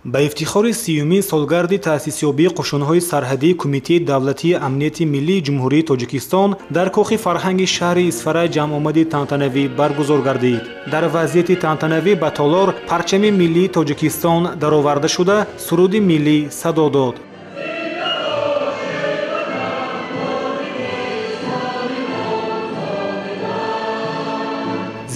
Ба ифтихори 30-умин солгарди таъсисёбии қушунҳои сарҳадии Кумитаи давлатии амнияти миллии Ҷумҳурии Тоҷикистон дар Кохи фарҳанги шаҳри Исфара ҷамъомади тантанавӣ баргузор гардид. Дар вазъияти тантанавӣ ба толор парчами миллии Тоҷикистон дароварда шуда, суруди миллӣ садо дод.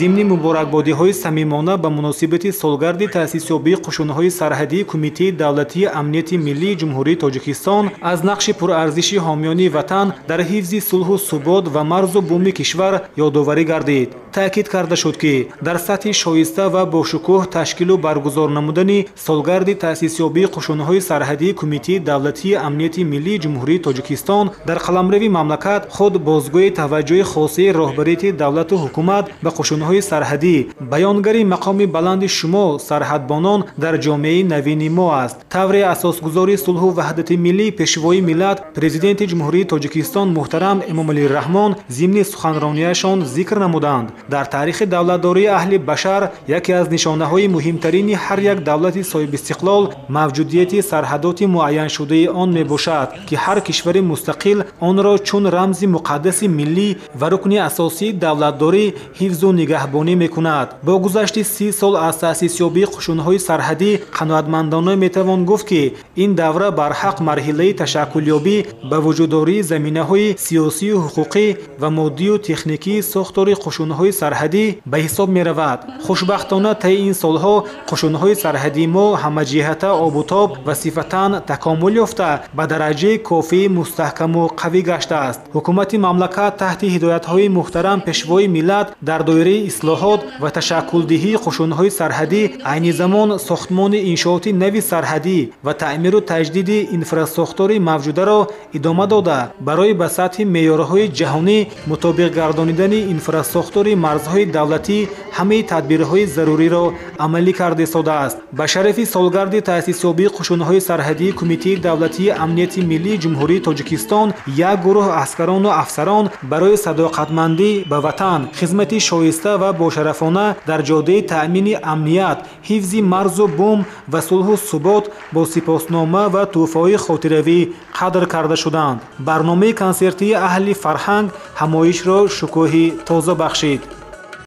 Зимни муборакбодиҳои самимона ба муносибати солгарди таъсисёбии қушунҳои сарҳадии Кумитаи давлатии амнияти миллии Ҷумҳурии Тоҷикистон аз нақши пурарзиши ҳомиёни ватан дар ҳифзи сулҳу субот ва марзу буми кишвар ёдоварӣ гардид. Таъкид карда шуд, ки дар сатҳи шоиста ва бошукӯҳ ташкилу баргузор намудани солгарди таъсисёбии қушунҳои сарҳадии Кумитаи давлатии амнияти миллии Ҷумҳурии Тоҷикистон дар қаламрави мамлакат худ бозгӯи таваҷҷӯҳи хосаи роҳбарияти давлату ҳукумат ба қушунҳои сарҳадӣ, баёнгари мақоми баланди шумо сарҳадбонон дар ҷомеаи навини мо аст. Тавре асосгузори сулҳу ваҳдати миллӣ, пешвои миллат, Президенти Ҷумҳурии Тоҷикистон муҳтарам Эмомалӣ Раҳмон зимни суханронияшон зикр намуданд, дар таърихи давлатдории аҳли башар яке аз нишонаҳои муҳимтарини ҳар як давлати соҳибистиқлол мавҷудияти сарҳадоти муайяншудаи он мебошад, ки ҳар кишвари мустақил онро чун рамзи муқаддаси миллӣ ва рукни асосии давлатдорӣ ҳифзу нигаҳбонӣ мекунад. Бо гузашти 30 сол аз таъсисёбии қушунҳои сарҳадӣ қаноатмандона метавон гуфт, ки ин давра барҳақ марҳилаи ташаккулёбӣ ба вуҷуддории заминаҳои сиёсию ҳуқуқӣ ва моддию техникии сохтори қушунҳои сарҳадӣ ба ҳисоб меравад. Хушбахтона, таи ин солҳо қушунҳои сарҳадии мо ҳамаҷиҳата обутоб ва сифатан такомул ёфта, ба дараҷаи кофии мустаҳкаму қавӣ гаштааст. Ҳукумати мамлакат таҳти ҳидоятҳои муҳтарам пешвои миллат дар доираи ислоҳот ва ташаккулдиҳии қушунҳои сарҳадӣ айни замон сохтмони иншооти нави сарҳадӣ ва таъмиру таҷдиди инфрасохтори мавҷударо идома дода, барои ба сатҳи меъёрҳои ҷаҳонӣ мутобиқ гардонидани инфрасохтори марзҳои давлатӣ ҳамаи тадбирҳои заруриро амалӣ карда истодааст. Ба шарафи солгарди таъсисёбии қушунҳои сарҳадии Кумитаи давлатии амнияти миллии Ҷумҳурии Тоҷикистон як гурӯҳ аскарону афсарон барои садоқатмандӣ ба ватан, хизмати шоиста ва бошарафона дар ҷодаи таъмини амният, ҳифзи марзу бум ва сулҳу субот бо сипоснома ва тӯҳфаҳои хотиравӣ қадр карда шуданд. Барномаи консертии аҳли фарҳанг ҳамоишро шукӯҳи тоза бахшид.